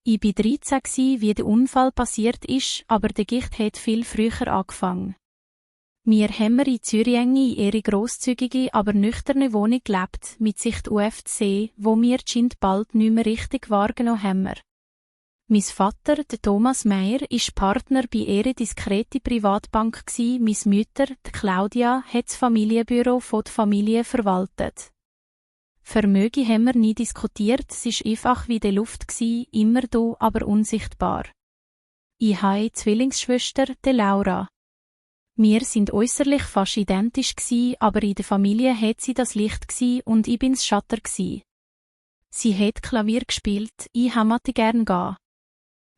Ich war 13, wie der Unfall passiert ist, aber der Gicht hat viel früher angefangen. Wir haben in Zürich in ihre grosszügige, aber nüchterne Wohnung gelebt, mit Sicht auf die See, wo wir scheint bald nicht mehr richtig wahrgenommen haben. Mein Vater, der Thomas Meier, ist Partner bei ihrer diskreten Privatbank gsi. Meine Mutter, die Claudia, hat das Familienbüro von der Familie verwaltet. Vermögen haben wir nie diskutiert, es war einfach wie die Luft gsi, immer da, aber unsichtbar. Ich habe eine Zwillingsschwester, die Laura. Wir sind äußerlich fast identisch gsi, aber in der Familie hat sie das Licht gsi und ich bin's Schatten gsi. Sie hat Klavier gespielt, ich wollte gern gehen.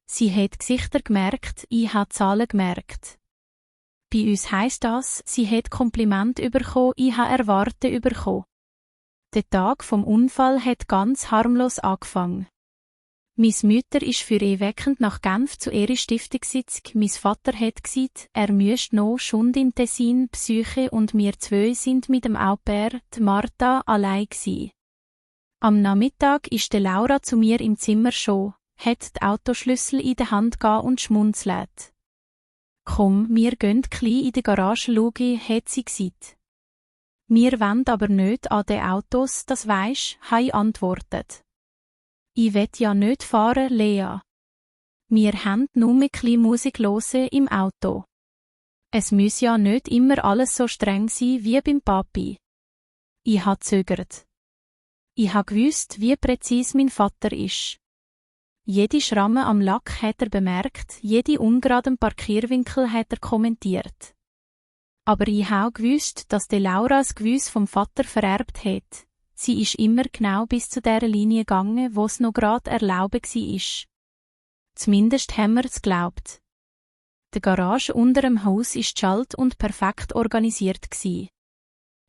Sie hat Gesichter gemerkt, ich habe Zahlen gemerkt. Bei uns heisst das, sie hat Kompliment bekommen, ich habe Erwarten bekommen. Der Tag vom Unfall hat ganz harmlos angefangen. Meine Mutter ist für erweckend nach Genf zu ihrer Stiftungssitzung. Mein Vater hat gesagt, er müsste noch Schund im Tessin, Psyche und wir zwei sind mit dem Au-pair, die Martha, allein gsi. Am Nachmittag ist die Laura zu mir im Zimmer schon, hat die Autoschlüssel in der Hand und schmunzelt. Komm, wir gehen klein in die Garage schauen, hat sie gesagt. Wir wollen aber nicht an den Autos, das weisst, habe ich antwortet. Ich will ja nicht fahren, Lea. Wir haben nur ein bisschen Musik hören im Auto. Es muss ja nicht immer alles so streng sein wie beim Papi. Ich habe zögert. Ich habe gewusst, wie präzise mein Vater ist. Jede Schramme am Lack hat er bemerkt, jede ungeraden Parkierwinkel hat er kommentiert. Aber ich habe auch gewusst, dass die Laura das Gewiss vom Vater vererbt hat. Sie ist immer genau bis zu der Linie gegangen, wo es noch gerade erlaubt war. Zumindest haben wir es geglaubt. Die Garage unter dem Haus ist schalt und perfekt organisiert gsi.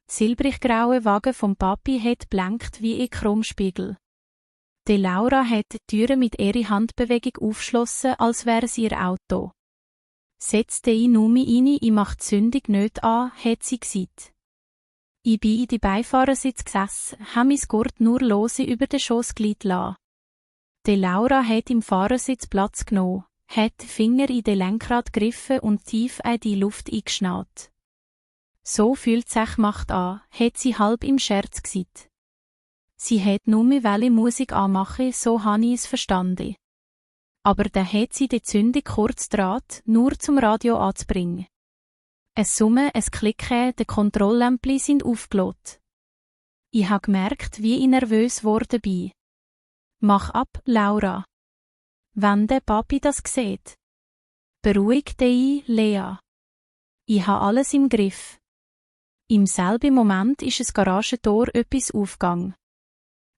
Silbrig-graue Wagen vom Papi hat blankt wie ein Chromspiegel. Die Laura hat die Türe mit ihrer Handbewegung aufschlossen, als wäre es ihr Auto. Setz dich nur rein, ich mach die Zündung nicht an, hat sie gesagt. Ich bin in die Beifahrersitz gesessen, habe mein Gurt nur lose über den Schoss gleiten lassen. Die Laura hat im Fahrersitz Platz genommen, hat die Finger in den Lenkrad gegriffen und tief in die Luft eingeschnauzt. So fühlt sich Macht an, hat sie halb im Scherz gesagt. Sie hat nur welche Musik anmachen, so habe ich es verstanden. Aber dann hat sie die Zündung kurz draht, nur zum Radio anzubringen. Ein Summen, ein Klicken, die Kontrolllämpchen sind aufgelöst. Ich habe gemerkt, wie ich nervös geworden bin. Mach ab, Laura. Wenn der Papi das sieht. Beruhig dich, Lea. Ich habe alles im Griff. Im selben Moment ist das Garagentor etwas aufgegangen.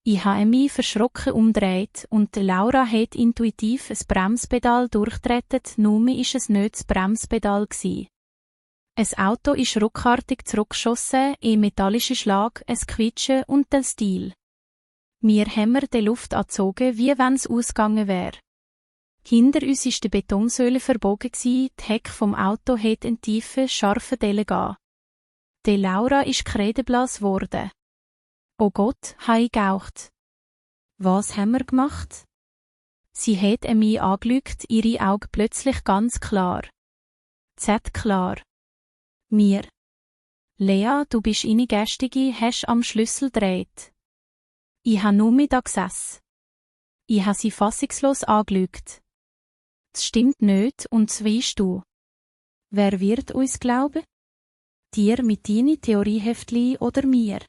Ich habe mich verschrocken umdreht und Laura hat intuitiv ein Bremspedal durchgetreten, nur war es nicht das Bremspedal gsi. Ein Auto ist ruckartig zurückgeschossen, ein metallischer Schlag, ein Quietschen und der Stil. Wir haben die Luft angezogen, wie wenn es ausgegangen wäre. Hinter uns war die Betonsäule verbogen, die Heck vom Auto hat einen tiefen, scharfen Delle gehabt. Die Laura ist kredeblass geworden. Oh Gott, habe ich geraucht. Was haben wir gemacht? Sie hat mich angeschaut, ihre Augen plötzlich ganz klar. Klar. Mir. Lea, du bist eine Gästige, hast am Schlüssel gedreht. Ich habe nur da gesessen. Ich habe sie fassungslos angeschaut. Das stimmt nicht, und das weisst du. Wer wird uns glauben? Dir mit deinen Theorieheftli oder mir?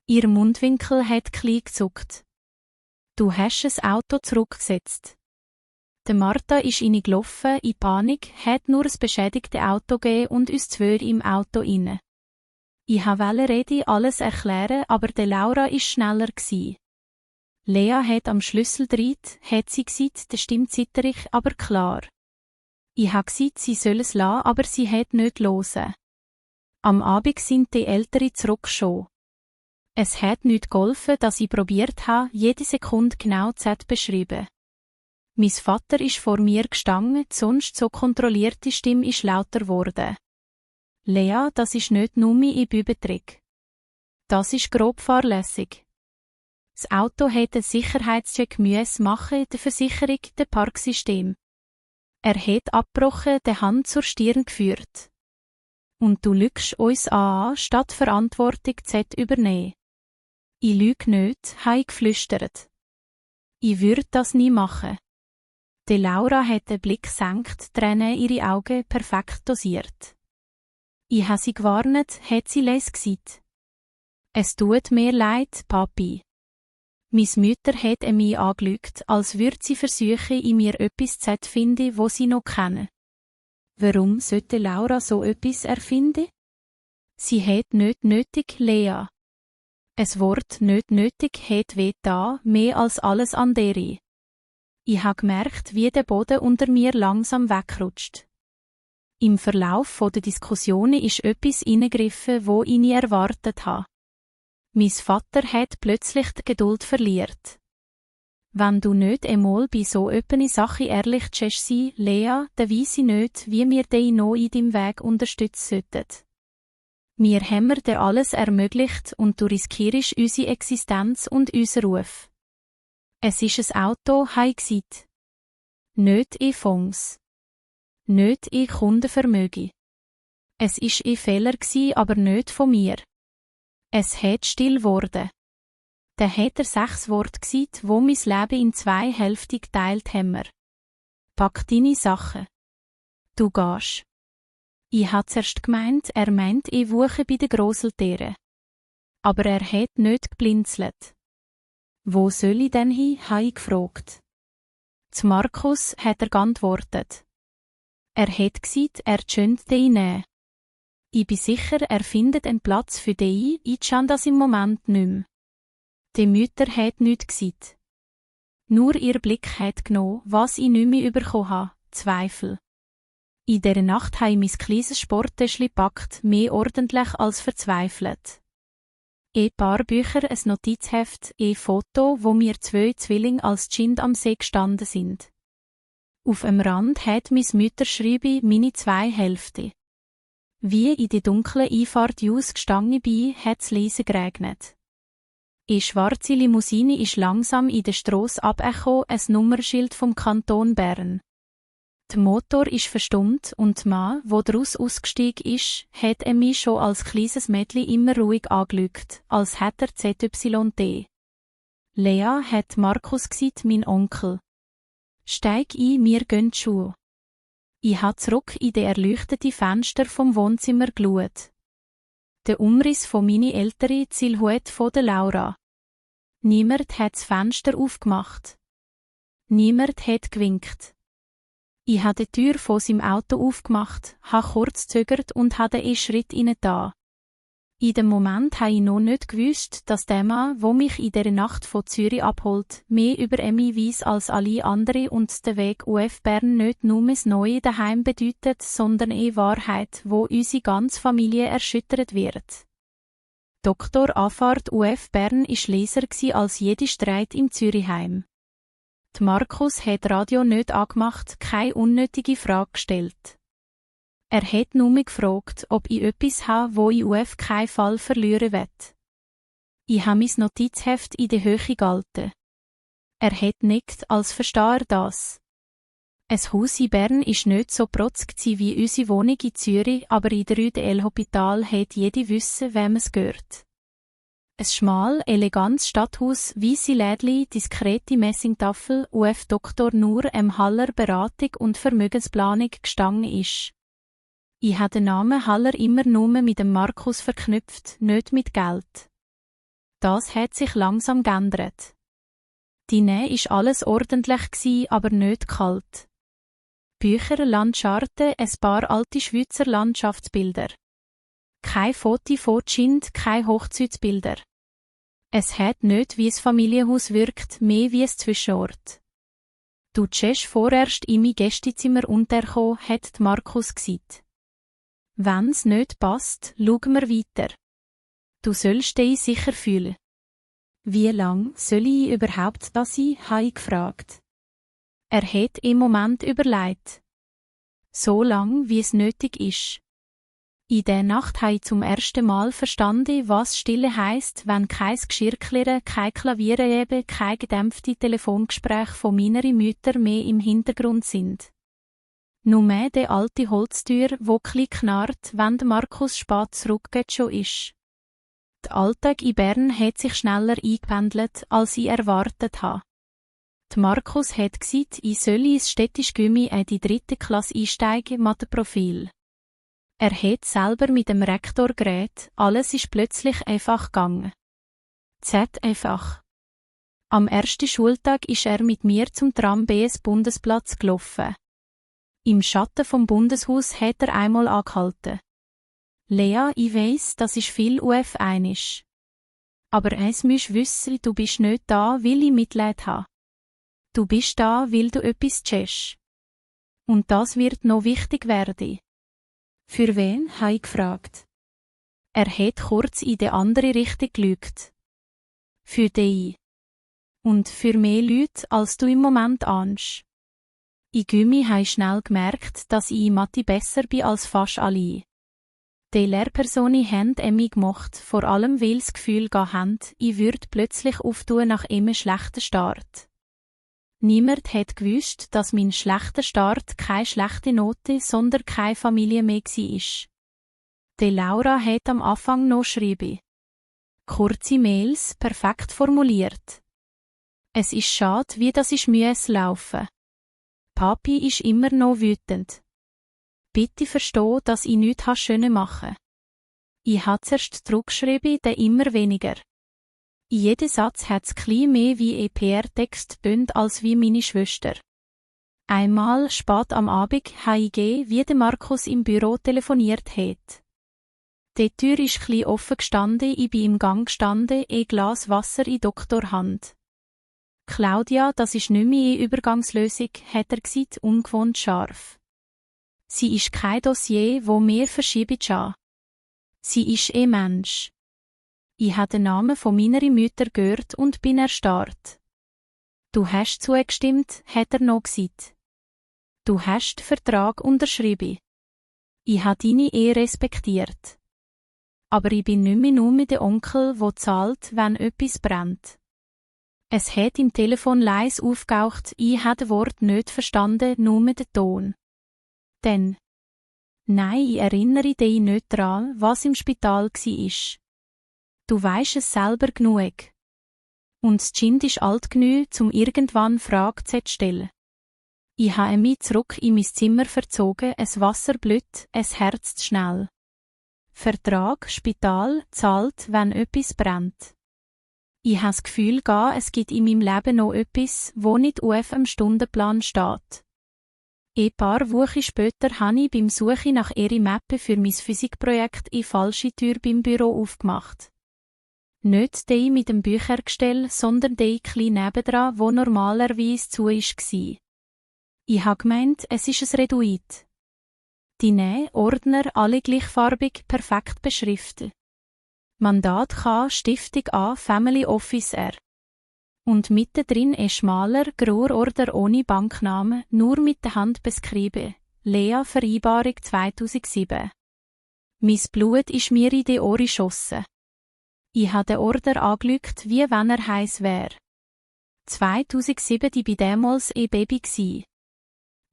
Ihr Mundwinkel hat klein gezuckt. Du hast das Auto zurückgesetzt. Die Martha ist gelaufen, in Panik, hat nur ein beschädigtes Auto gegeben und uns zwei im Auto rein. Ich wollte reden, alles erklären, aber die Laura ist schneller gsi. Lea hat am Schlüssel gedreht, hat sie gesagt, das stimmt zitterig, aber klar. Ich habe gesagt, sie soll es lassen, aber sie hat nicht hören. Am Abend sind die Älteren zurück schon. Es hat nicht geholfen, dass ich probiert habe, jede Sekunde genau zu beschreiben. Mein Vater ist vor mir gestanden, die sonst so kontrollierte Stimme ist lauter geworden. Lea, das ist nicht nur ein Bübentrick. Das ist grob fahrlässig. Das Auto hat einen Sicherheitscheck machen, der Versicherung, der Parksystem. Er hat abgebrochen, die Hand zur Stirn geführt. Und du lügst uns an, statt Verantwortung zu übernehmen. Ich lüge nicht, habe ich geflüstert. Ich würde das nie machen. Die Laura hat den Blick gesenkt, Tränen ihre Augen perfekt dosiert. Ich habe sie gewarnt, hat sie leise gesagt. Es tut mir leid, Papi. Mis Mutter hat mich angelügt, als würde sie versuchen, in mir etwas zu finden, wo sie noch kennen. Warum sollte Laura so etwas erfinden? Sie hat nicht nötig, Lea. Es Wort nicht nötig hat weh da, mehr als alles andere. Ich habe gemerkt, wie der Boden unter mir langsam wegrutscht. Im Verlauf der Diskussionen ist etwas eingegriffen, wo ich nie erwartet habe. Mein Vater hat plötzlich die Geduld verliert. Wenn du nicht einmal bei so öppene Sache ehrlich sein, Lea, dann weiss ich nicht, wie wir dich noch in deinem Weg unterstützen sollten. Wir haben dir alles ermöglicht und du riskierst unsere Existenz und unseren Ruf. Es ist ein Auto, habe ich gesagt. Nicht in Fonds. Nicht in Kundenvermögen. Es ist ein Fehler aber nicht von mir. Es hat still geworden. Dann hat 6 Worte gesagt, wo mein Leben in 2 Hälften geteilt haben. Pack deine Sachen. Du gehst. Ich hatte zuerst gemeint, er meint ich wuche bei den Grosseltieren. Aber er hat nicht geblinzelt. Wo soll ich denn hin, habe ich gefragt. Zu Markus hat er geantwortet. Er hat gesagt, er könnte dich nehmen. Ich bin sicher, er findet einen Platz für dich, ich kann das im Moment nicht mehr. Die Mutter hat nichts gesagt. Nur ihr Blick hat genommen, was ich nicht mehr bekommen habe, Zweifel. In dieser Nacht habe ich mein kleines Sporttäschchen gepackt, mehr ordentlich als verzweifelt. Ein paar Bücher, ein Notizheft, ein Foto, wo mir 2 Zwillinge als Kind am See gestanden sind. Auf dem Rand hat meine Mutter geschrieben, meine 2 Hälften. Wie in die dunkle Einfahrt gestanden bin, hat es leise geregnet. Eine schwarze Limousine ist langsam in der Strasse abgekommen, ein Nummernschild vom Kanton Bern. Der Motor ist verstummt und der Mann, der daraus ausgestiegen ist, hat mich schon als kleines Mädchen immer ruhig angeschaut, als hätte er ZYD. Lea hat Markus gesagt, mein Onkel. Steig ein, wir gehen Schuhe. Ich habe zurück in die erleuchteten Fenster vom Wohnzimmer geschaut. Der Umriss von meinen Eltern, die Silhouette von der Laura. Niemand hat das Fenster aufgemacht. Niemand hat gewinkt. Ich habe die Tür von seinem Auto aufgemacht, habe kurz gezögert und habe einen Schritt hinein. In dem Moment habe ich noch nicht gewusst, dass der Mann, der mich in dieser Nacht von Zürich abholt, mehr über mich weiss als alle anderen und der Weg UF Bern nicht nur das neue Daheim bedeutet, sondern eine Wahrheit, wo unsere ganze Familie erschüttert wird. Dr. Anfahrt UF Bern war leiser als jeder Streit im Zürichheim. Die Markus hat Radio nicht angemacht, keine unnötige Frage gestellt. Er hat nur mich gefragt, ob ich etwas habe, wo ich auf keinen Fall verlieren will. Ich habe mein Notizheft in die Höhe gehalten. Er hat nickt, als verstehe er das. Ein Haus in Bern ist nicht so protzig wie unsere Wohnung in Zürich, aber in der Rue de l'Hôpital hat jeder wissen, wem es gehört. Ein schmal, elegantes Stadthaus, weisse Lädli, diskrete Messingtafel, UF Dr. Nur Haller Beratung und Vermögensplanung gestanden ist. Ich habe den Namen Haller immer nur mit dem Markus verknüpft, nicht mit Geld. Das hat sich langsam geändert. Die Nähe ist alles ordentlich gsi, aber nicht kalt. Bücher, Landschaften, ein paar alte Schweizer Landschaftsbilder. Kein Foto von Kind, keine Hochzeitsbilder. Es hat nicht, wie es Familienhaus wirkt, mehr wie es Zwischenort. Du tschest vorerst in mein Gästezimmer unterkommen, hat Markus gesagt. Wenn's nicht passt, schauen wir weiter. Du sollst dich sicher fühlen. Wie lang soll ich überhaupt da sein, habe ich gefragt. Er hat im Moment überlegt. So lang, wie es nötig ist. In der Nacht habe ich zum ersten Mal verstanden, was Stille heisst, wenn kein Geschirrklirren, kein Klavierreben, kein gedämpfte Telefongespräche von meiner Mutter mehr im Hintergrund sind. Nur mehr die alte Holztür, wo klein knarrt, wenn der Markus spät zurückgeht schon ist. Der Alltag in Bern hat sich schneller eingependelt, als ich erwartet habe. Die Markus hat gesagt, ich solle ins städtische Gymmi in die 3. Klasse einsteigen mit dem Profil. Er hat selber mit dem Rektor geredet, alles ist plötzlich einfach gegangen. Einfach. Am ersten Schultag ist er mit mir zum Tram BS Bundesplatz gelaufen. Im Schatten vom Bundeshaus hat er einmal angehalten. Lea, ich weiss, das ist viel UF1. Aber eins musst wissen, du bist nicht da, weil ich Mitleid habe. Du bist da, weil du etwas tschäst. Und das wird noch wichtig werden. Für wen, habe ich gefragt. Er hat kurz in die andere Richtung gelügt. Für dich. Und für mehr Leute, als du im Moment ahnst. In Gymmi habe ich schnell gemerkt, dass ich in Mathe besser bin als fast alle. Die Lehrpersonen haben mich gemocht, vor allem weil sie das Gefühl haben, ich würde plötzlich auftun nach einem schlechten Start. Niemand hat gewusst, dass mein schlechter Start keine schlechte Note, sondern keine Familie mehr war. Die Laura hat am Anfang noch geschrieben. Kurze Mails, perfekt formuliert. Es ist schade, wie das ist laufen. Papi ist immer noch wütend. Bitte versteh, dass ich nichts schön machen. Ich habe zuerst zurückgeschrieben, dann immer weniger. In jedem Satz hat es klein mehr wie PR-Text tönt als wie meine Schwester. Einmal, spät am Abend, habe ich gesehen, wie der Markus im Büro telefoniert hat. Die Tür ist klein offen gestanden, ich bin im Gang gestanden, ein Glas Wasser in Doktorhand. Claudia, das ist nicht mehr eine Übergangslösung, hat er gesagt, ungewohnt scharf. Sie ist kein Dossier, wo mehr verschieben kann. Sie ist ein Mensch. Ich habe den Namen von meiner Mutter gehört und bin erstarrt. Du hast zugestimmt, hat er noch gesagt. Du hast den Vertrag unterschrieben. Ich habe deine Ehe respektiert. Aber ich bin nicht mehr nur der Onkel, der zahlt, wenn etwas brennt. Es hat im Telefon leise aufgehaucht, ich habe das Wort nicht verstanden, nur den Ton. Denn nein, ich erinnere dich nicht daran, was im Spital war. Du weisst es selber genug. Und das Kind ist alt genug, um irgendwann Fragen zu stellen. Ich habe mich zurück in mein Zimmer verzogen, es Wasser blüht, es Herz zu schnell. Vertrag, Spital, zahlt, wenn etwas brennt. Ich habe das Gefühl, es gibt in meinem Leben noch etwas, wo nicht auf dem Stundenplan steht. Ein paar Wochen später habe ich beim Suchen nach ihrer Mappe für mein Physikprojekt eine falsche Tür beim Büro aufgemacht. Nicht die mit dem Büchergestell, sondern die klein nebendran, wo normalerweise zu war. Ich habe gemeint, es ist ein Reduit. Die Ordner, alle gleichfarbig, perfekt beschriftet. Mandat K, Stiftung A, Family Office R. Und mittendrin ein schmaler, grauer Order ohne Banknamen, nur mit der Hand beschrieben. Lea Vereinbarung 2007. Mein Blut ist mir in die Ohren geschossen. Ich habe den Order angeschaut, wie wenn er heiß wäre. 2007 ich war damals ein Baby gsi.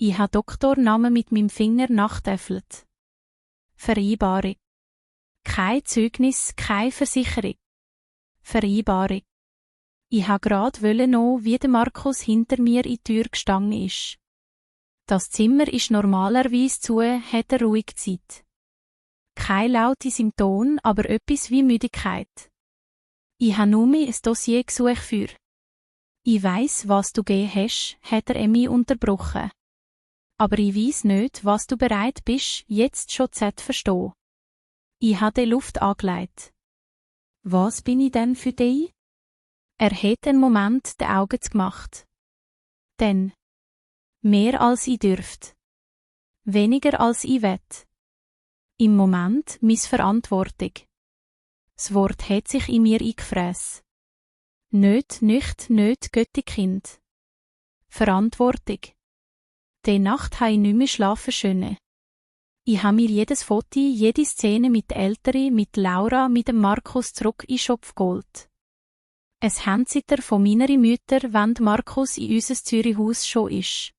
Ich habe Doktornamen mit meinem Finger nachtäfelt. Vereinbarung. Kein Zeugnis, keine Versicherung. Vereinbarung. Ich habe gerade noch, wie der Markus hinter mir in die Tür gestanden ist. Das Zimmer ist normalerweise zu, hat er ruhig Zeit. Keine laute Symptome, aber etwas wie Müdigkeit. Ich habe nur ein Dossier gesucht für. Ich weiss, was du gegeben hast, hat er mich unterbrochen. Aber ich weiss nicht, was du bereit bist, jetzt schon zu verstehen. Ich habe die Luft angelegt. Was bin ich denn für dich? Er hat einen Moment die Augen gemacht. Denn mehr als ich dürft. Weniger als ich wett. Im Moment Missverantwortung. Das Wort hat sich in mir eingefräst. Nicht Göttikind. Verantwortung. Die Nacht habe ich nicht mehr schlafen können. Ich habe mir jedes Foto, jede Szene mit der Älteren, mit Laura, mit dem Markus zurück in den Schopf geholt. Es Handsitter von meiner Mutter, wenn Markus in unser Zürichhaus schon ist.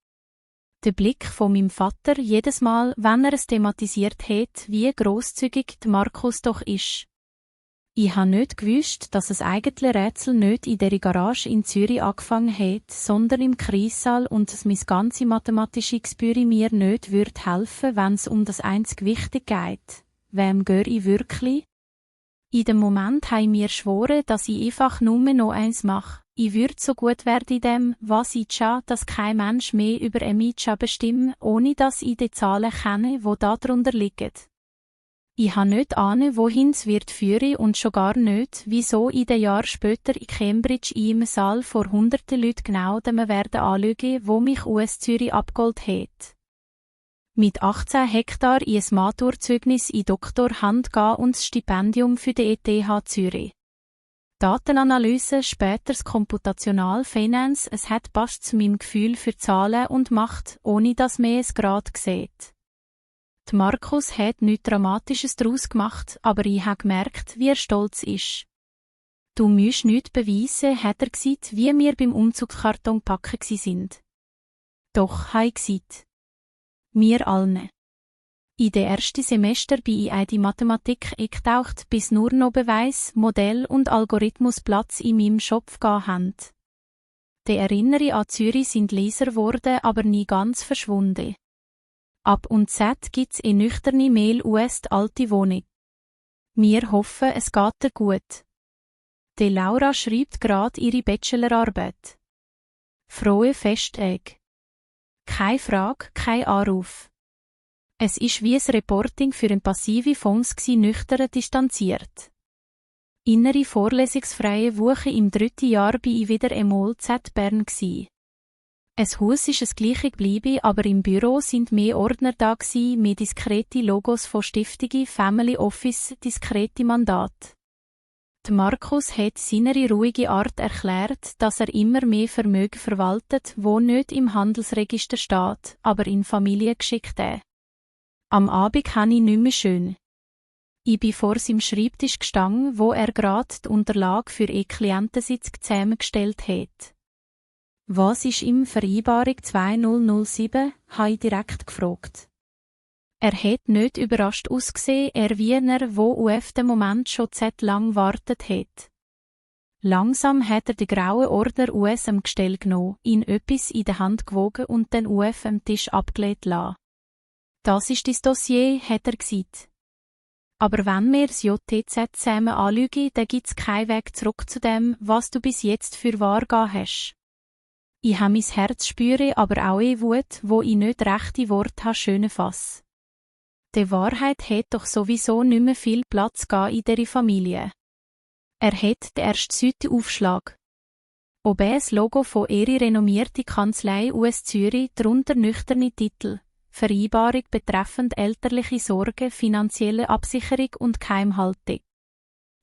Der Blick von meinem Vater jedes Mal, wenn er es thematisiert hat, wie grosszügig Markus doch ist. Ich habe nicht gewusst, dass das eigentliche Rätsel nicht in der Garage in Zürich angefangen hat, sondern im Kreissaal und dass mein ganzes mathematische Gespür mir nicht helfen würde, wenn es um das einzig Wichtige geht. Wem gehöre ich wirklich? In dem Moment habe ich mir geschworen, dass ich einfach nur noch eins mache. Ich würde so gut werden in dem, was ich schaue, dass kein Mensch mehr über mich bestimmt, ohne dass ich die Zahlen kenne, die darunter liegen. Ich habe nicht Ahnung, wohin es wird führen und schon gar nicht, wieso in den Jahren später in Cambridge in einem Saal vor hunderten Leuten genau dem werden anschauen, wo mich US Zürich abgeholt hat. Mit 18 Hektar in ein Maturzeugnis in Doktorhand gehen und das Stipendium für die ETH Zürich. Datenanalyse, später das Computational Finance, es hat passt zu meinem Gefühl für Zahlen und Macht, ohne dass man es gerade sieht. Die Markus hat nichts Dramatisches daraus gemacht, aber ich habe gemerkt, wie er stolz ist. Du musst nichts beweisen, hat er gesagt, wie wir beim Umzugskarton packen sind. Doch, habe ich gesagt. Wir allen. In den ersten Semester bin ich in die Mathematik eingetaucht, bis nur noch Beweis, Modell und Algorithmus Platz in meinem Schopf haben. Die Erinnerungen an Zürich sind leiser geworden, aber nie ganz verschwunden. Ab und Z gibt's in nüchterne Mail US die alte Wohnung. Wir hoffen, es geht dir gut. Die Laura schreibt gerade ihre Bachelorarbeit. Frohe Festtage. Keine Frage, kein Anruf. Es ist wie ein Reporting für eine passive Fonds nüchtern distanziert. Innere vorlesungsfreie Woche im 3. Jahr bin ich wieder einmal Z Bern gsi. Es Haus ist es gleiche geblieben, aber im Büro sind mehr Ordner da gsi, mehr diskrete Logos von Stiftungen, Family Office, diskrete Mandate. Der Markus hat seine ruhige Art erklärt, dass er immer mehr Vermögen verwaltet, wo nicht im Handelsregister steht, aber in Familie geschickt hat. Am Abend habe ich nicht mehr schön. Ich bin vor seinem Schreibtisch gestanden, wo er gerade die Unterlage für einen Klientensitz zusammengestellt hat. Was ist im Vereinbarung 2007? Habe ich direkt gefragt. Er hat nicht überrascht ausgesehen, er wie einer, wo auf den Moment schon lang wartet hat. Langsam hat er den grauen Ordner US am Gestell genommen, ihn etwas in der Hand gewogen und den UF am Tisch abgelegt lassen. Das ist dein Dossier, hat er gesagt. Aber wenn wir das JTZ zusammen anschauen, dann gibt's keinen Weg zurück zu dem, was du bis jetzt für wahr gegeben hast. Ich habe mein Herz spüre, aber auch eine Wut, wo ich nicht rechte Worte habe schöne Fass. Die Wahrheit hat doch sowieso nicht mehr viel Platz in dieser Familie. Er hat den ersten Seitenaufschlag. Ob das Logo von ihrer renommierten Kanzlei US Zürich, darunter nüchterne Titel, Vereinbarung betreffend elterliche Sorge, finanzielle Absicherung und Geheimhaltung.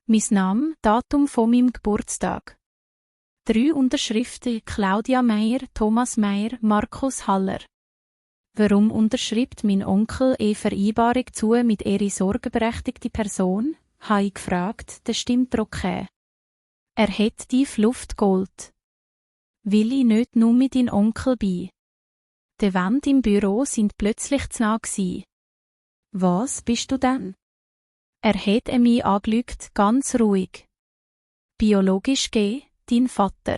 Mein Name, Datum von meinem Geburtstag. 3 Unterschriften: Claudia Meier, Thomas Meier, Markus Haller. Warum unterschreibt mein Onkel Vereinbarung zu mit ihrer sorgeberechtigten Person? Habe ich gefragt, das stimmt okay. Er hat tief Luft geholt. Will ich nicht nur mit deinem Onkel bin? Die Wände im Büro sind plötzlich zu nah gsi. Was bist du denn? Er hat mich angeschaut, ganz ruhig. Biologisch dein Vater.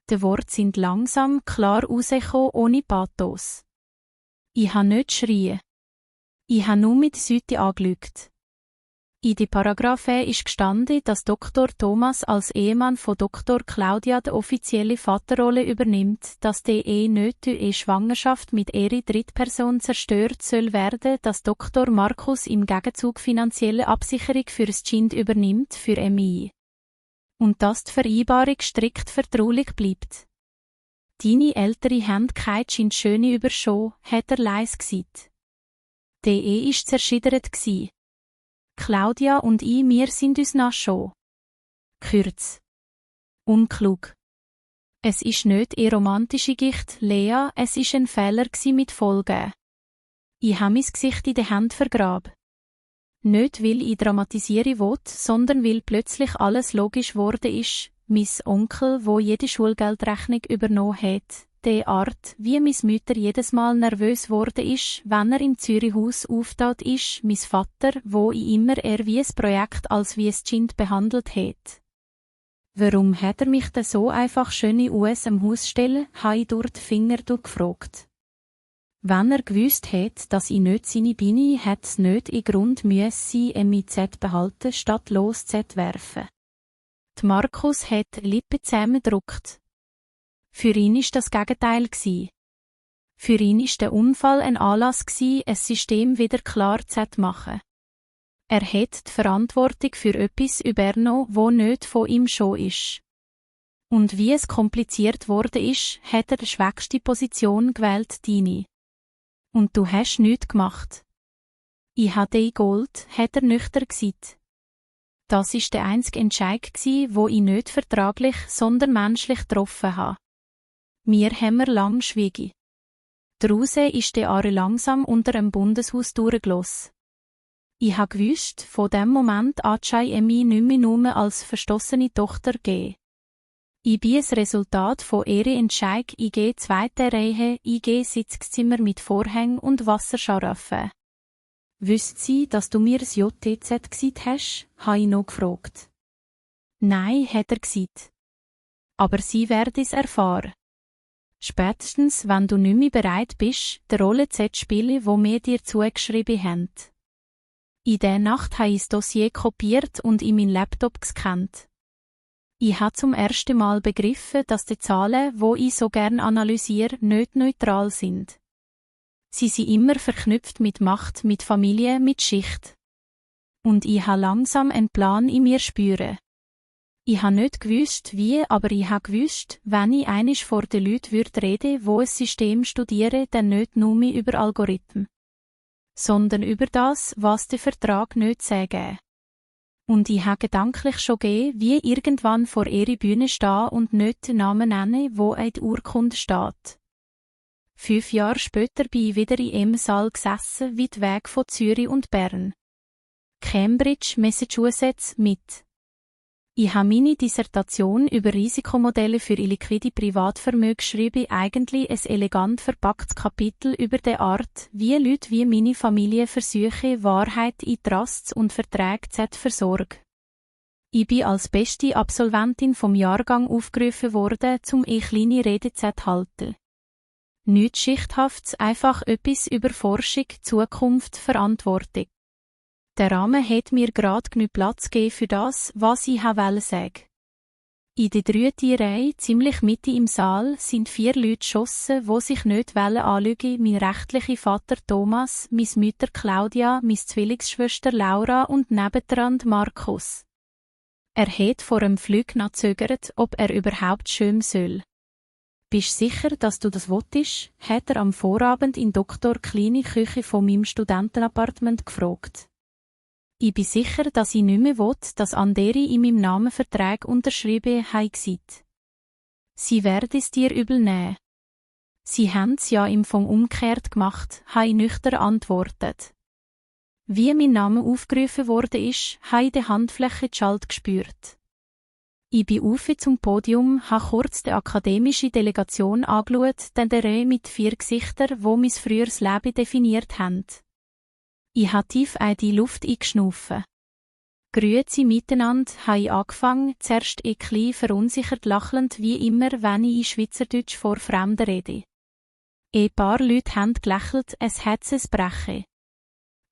Die Worte sind langsam, klar rausgekommen, ohne Pathos. Ich habe nicht geschrien. Ich habe nur mit der Seite angeschaut. In die Paragraphe ist gestanden, dass Dr. Thomas als Ehemann von Dr. Claudia die offizielle Vaterrolle übernimmt, dass die Ehe nicht durch eine Schwangerschaft mit ihrer Drittperson zerstört soll werden, dass Dr. Markus im Gegenzug finanzielle Absicherung für das Kind übernimmt für MI. Und dass die Vereinbarung strikt vertraulich bleibt. Deine Eltern haben keine Schöne überschoben, hat er leise gesagt. Die Ehe war zerschiedert gsi. Claudia und ich, wir sind uns nachschoben. Kürz. Unklug. Es ist nicht eine romantische Gicht, Lea, es ist ein Fehler gsi mit Folgen. Ich habe mein Gesicht in den Händen vergraben. Nicht, weil ich dramatisieren will, sondern weil plötzlich alles logisch geworden ist. Mein Onkel, wo jede Schulgeldrechnung übernommen hat, die Art, wie meine Mutter jedes Mal nervös geworden ist, wenn er im Zürichhaus auftaucht ist, mein Vater, wo ich immer wie ein Projekt als wie ein Kind behandelt hat. Warum hat er mich denn so einfach schöne US am Haus stellen, habe ich durch die Finger durchgefragt. Wenn er gewusst hat, dass ich nicht seine bin, hätte es nicht in Grund müssen MIZ behalten, statt los Z werfen. Die Markus hat Lippen zusammengedrückt. Für ihn ist das Gegenteil gsi. Für ihn ist der Unfall ein Anlass gsi, ein System wieder klar zu machen. Er hat die Verantwortung für etwas übernommen, wo nicht von ihm schon ist. Und wie es kompliziert wurde ist, hat er die schwächste Position gewählt, deine. Und du hast nichts gemacht. Ich habe dich geholt, hat er nüchtern gesagt. Das ist der einzige Entscheid gsi, wo ich nicht vertraglich, sondern menschlich getroffen habe. Wir haben lang geschwiegen. Draussen ist der Are langsam unter dem Bundeshaus durchgelassen. Ich habe gewusst, von dem Moment an sei mich nicht mehr nur als verstossene Tochter geben. Ich bin das Resultat von ihrem Entscheid IG zweite Reihe, IG Sitzzimmer mit Vorhängen und Wasserscharaffen. Wüsst sie, dass du mir das JTZ gesagt hast? Habe ich noch gefragt. Nein, hat er gesagt. Aber sie werden es erfahren. Spätestens, wenn du nicht mehr bereit bist, die Rolle Z zu spielen, wo wir dir zugeschrieben haben. In der Nacht habe ich das Dossier kopiert und in meinen Laptop gescannt. Ich habe zum ersten Mal begriffen, dass die Zahlen, die ich so gern analysiere, nicht neutral sind. Sie sind immer verknüpft mit Macht, mit Familie, mit Schicht. Und ich habe langsam einen Plan in mir spüren. Ich habe nicht gewusst, wie, aber ich habe gewusst, wenn ich einmal vor den Leuten reden würde, die ein System studieren, dann nicht nur über Algorithmen, sondern über das, was der Vertrag nicht sagen. Und ich habe gedanklich schon gegeben, wie irgendwann vor ihrer Bühne stehen und nicht den Namen nennen, wo in der Urkunde steht. 5 Jahre später bin ich wieder in einem Saal gesessen, weit weg von Zürich und Bern. Cambridge, Massachusetts, mit. Ich habe meine Dissertation über Risikomodelle für illiquide Privatvermögen geschrieben, eigentlich ein elegant verpacktes Kapitel über die Art, wie Leute wie meine Familie versuchen, Wahrheit in Trusts und Verträge zu versorgen. Ich bin als beste Absolventin vom Jahrgang aufgerufen worden, um eine kleine Rede zu halten. Nichts Schichthaftes, einfach etwas über Forschung, Zukunft, Verantwortung. Der Rahmen hat mir gerade genug Platz gegeben für das, was ich sagen wollte. In der 3. Reihe, ziemlich Mitte im Saal, sind 4 Leute geschossen, die sich nicht anschauen, mein rechtlicher Vater Thomas, meine Mutter Claudia, meine Zwillingsschwester Laura und nebendran Markus. Er hat vor dem Flug noch gezögert, ob er überhaupt schwimmen soll. Bist sicher, dass du das wolltest? Hat er am Vorabend in Dr. Kleine Küche von meinem Studentenappartement gefragt. Ich bin sicher, dass ich nicht mehr will, dass andere in meinem Namen Verträge unterschrieben haben gesagt. Sie werden es dir übel nehmen. Sie haben es ja im Fond umgekehrt gemacht, habe ich nüchtern antwortet. Wie mein Name aufgerufen worden ist, habe ich die Handfläche die Schalt gespürt. Ich bin auf zum Podium, habe kurz die akademische Delegation angeschaut, dann der Reihe mit 4 Gesichtern, die mein früheres Leben definiert haben. Ich habe tief in die Luft eingeschnaufen. Grüezi miteinander, habe ich angefangen, zuerst ein bisschen verunsichert lachend, wie immer, wenn ich in Schweizerdeutsch vor Fremden rede. Ein paar Leute haben gelächelt, es hat es brechen.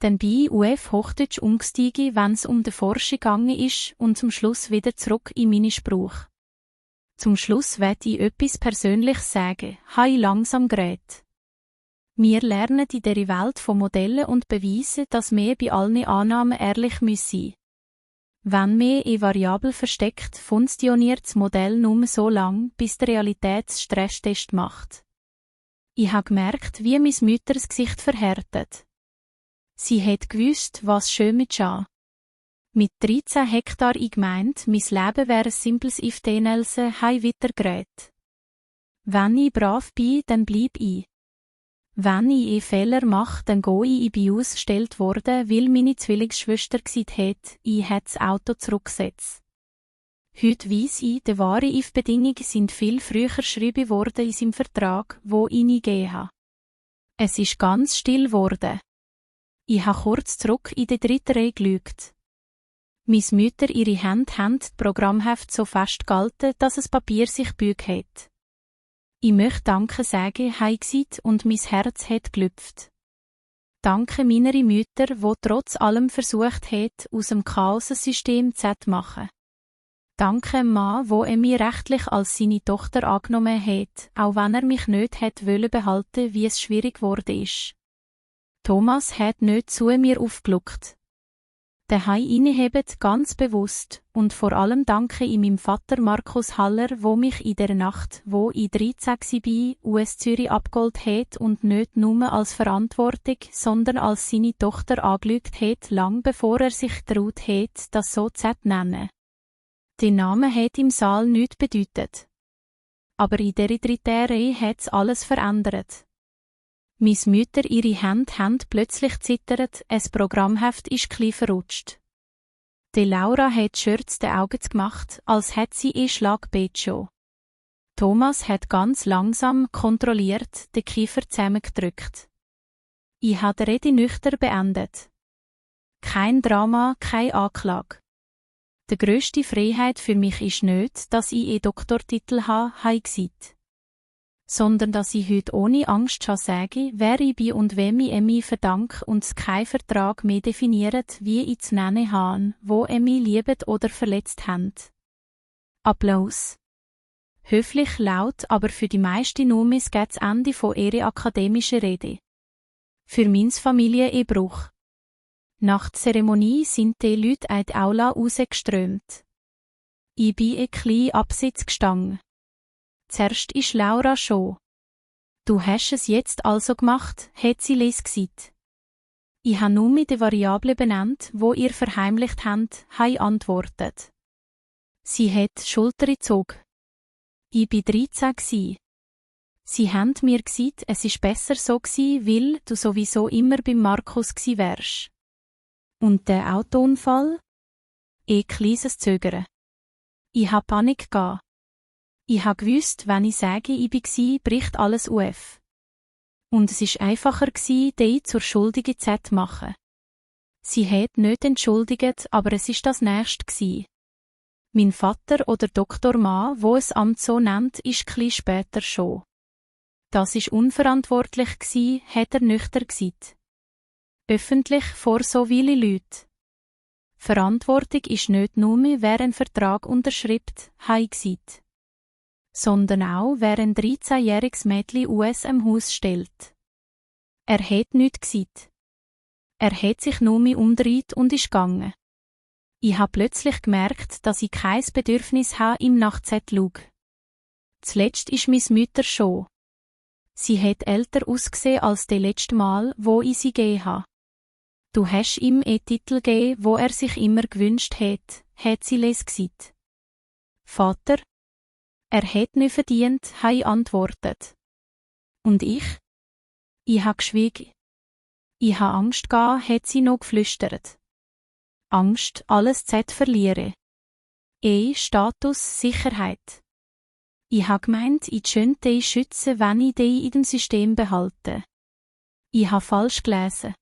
Dann bin ich auf Hochdeutsch umgestiegen, wenn es um die Forschung gegangen ist, und zum Schluss wieder zurück in meine Spruch. Zum Schluss werde ich etwas Persönliches sagen, habe ich langsam geredet. Wir lernen in dieser Welt von Modellen und beweisen, dass wir bei allen Annahmen ehrlich sein müssen. Wenn man eine Variable versteckt, funktioniert das Modell nur so lange, bis der Realitätsstresstest macht. Ich habe gemerkt, wie meine Mutter das Gesicht verhärtet. Sie hat gewusst, was schön mit Jean. Mit 13 Hektar ich gemeint, mein Leben wäre ein simples If-Then-Else, habe ich weitergeredet. Wenn ich brav bin, dann bleib ich. Wenn ich Fehler mache, dann gehe ich bin ausgestellt worden, weil meine Zwillingsschwester gesagt hat, ich hätte das Auto zurückgesetzt. Heute weiss ich, die wahren If-Bedingungen sind viel früher geschrieben worden in seinem Vertrag, wo ich gegeben habe. Es ist ganz still geworden. Ich habe kurz zurück in die dritte Reihe geschaut. Meine Mütter ihre Hände haben das Programmheft so festgehalten, dass das Papier sich gebeugt hat. Ich möchte Danke sagen, habe ich gesagt, und mein Herz hat gelüpft. Danke meiner Mütter, die trotz allem versucht hat, aus dem Chaos ein System zu machen. Danke Mann, wo mich rechtlich als seine Tochter angenommen hat, auch wenn mich nicht hat behalten, wie es schwierig geworden ist. Thomas hat nicht zu mir aufgeschaut. Den Hai innehebt ganz bewusst, und vor allem danke ich meinem Vater Markus Haller, wo mich in der Nacht, wo ich 13 war, US Zürich abgeholt hat und nicht nur als Verantwortung, sondern als seine Tochter angeschaut hat, lang bevor er sich getraut hat, das so zu nennen. Der Name hat im Saal nichts bedeutet. Aber in der dritten Reihe hat's alles verändert. Meine Mütter ihre Hände haben plötzlich zittert, ein Programmheft ist klein verrutscht. Die Laura hat schürz die Augen gemacht, als hätte sie Schlagbett schon. Thomas hat ganz langsam, kontrolliert, den Kiefer zusammengedrückt. Ich habe die Rede nüchtern beendet. Kein Drama, keine Anklage. Die grösste Freiheit für mich ist nicht, dass ich einen Doktortitel habe ich gesagt. Sondern dass ich heute ohne Angst sagen, wer ich bin und wem ich mich verdanke und kein Vertrag mehr definiert, wie ich zu nennen habe, wo mich liebt oder verletzt haben. Applaus. Höflich laut, aber für die meisten Numis geht das Ende von ihrer akademischen Rede. Für meins Familienbruch. Nach der Zeremonie sind die Leute in die Aula rausgeströmt. Ich bin ein klein abseits gestanden. Zuerst ist Laura schon. Du hast es jetzt also gemacht, hat sie gesagt. Ich habe nur mit den Variablen benannt, wo ihr verheimlicht habt, habe antwortet. Sie hat die Schulter gezogen. Ich war 13 gsi. Sie haben mir gesagt, es ist besser so gsi, weil du sowieso immer beim Markus gsi wärst. Und der Autounfall? Kleines Zögern. Ich habe Panik gehabt. Ich habe gewusst, wenn ich sage, ich war, bricht alles auf. Und es ist einfacher gsi, die zur Schuldigen zu machen. Sie hat nicht entschuldigt, aber es ist das Nächste gsi. Mein Vater oder Dr. Mann, wo es Amt so nennt, ist etwas später schon. Das ist unverantwortlich gsi, hat er nüchtern gesagt. Öffentlich vor so vielen Leuten. Verantwortung ist nicht nur, wer einen Vertrag unterschreibt, habe ich gesagt. Sondern auch, wer ein 13-jähriges Mädchen US am Haus stellt. Er hat nichts gesagt. Er hat sich nur umgedreht und ist gegangen. Ich habe plötzlich gemerkt, dass ich kein Bedürfnis habe, ihm nachzuschauen. Zuletzt ist meine Mutter schon. Sie hat älter ausgesehen als das letzte Mal, wo ich sie gegeben habe. Du hast ihm einen Titel gegeben, wo er sich immer gewünscht hat sie gesagt. Vater? Er hat nicht verdient, habe ich antwortet. Und ich? Ich habe geschwiegen. Ich habe Angst gehabt, hat sie noch geflüstert. Angst, alles zu verlieren. Status, Sicherheit. Ich habe gemeint, ich könnte dich schützen, wenn ich dich in dem System behalte. Ich habe falsch gelesen.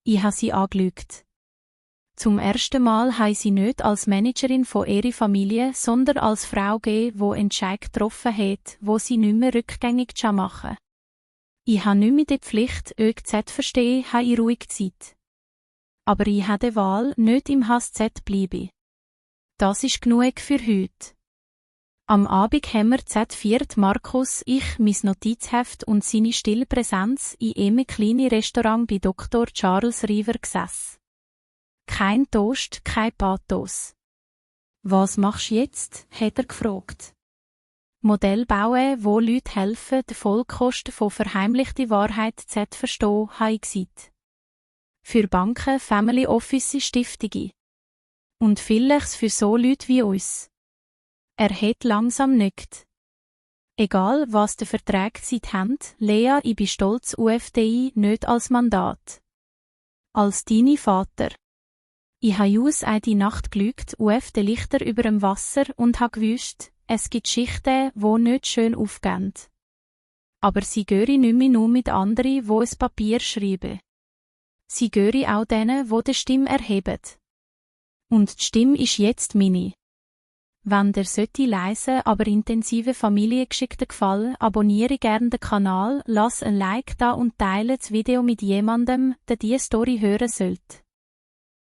Ich habe sie angelügt. Zum ersten Mal habe ich sie nicht als Managerin von ihrer Familie, sondern als Frau gegeben, die Entscheid getroffen hat, wo sie nicht mehr rückgängig machen. Ich habe nicht mehr die Pflicht, euch zu verstehen, habe ich ruhig Zeit. Aber ich habe die Wahl, nicht im HZ bleiben. Das ist genug für heute. Am Abend haben wir Z4 Markus, ich, mein Notizheft und seine stille Präsenz in einem kleinen Restaurant bei Dr. Charles River gesessen. Kein Toast, kein Pathos. Was machst du jetzt? Hat er gefragt. Modell bauen, wo Leute helfen, die Vollkosten von verheimlichter Wahrheit zu verstehen, habe ich gesagt. Für Banken, Family Office, Stiftungen. Und vieles für so Leute wie uns. Er hat langsam nickt. Egal, was der Vertrag gesagt hat, Lea, ich bin stolz UFDI nicht als Mandat. Als deine Vater. Ich habe Jus die Nacht gelügt, UFD Lichter über dem Wasser und habe gewusst, es gibt Schichten, wo nicht schön aufgehen. Aber sie gehören nicht mehr nur mit anderen, wo es Papier schreiben. Sie gehören auch denen, wo die Stimme erheben. Und die Stimme ist jetzt meine. Wenn dir solche leise, aber intensive Familiengeschichten gefallen, abonniere gerne den Kanal, lass ein Like da und teile das Video mit jemandem, der diese Story hören sollte.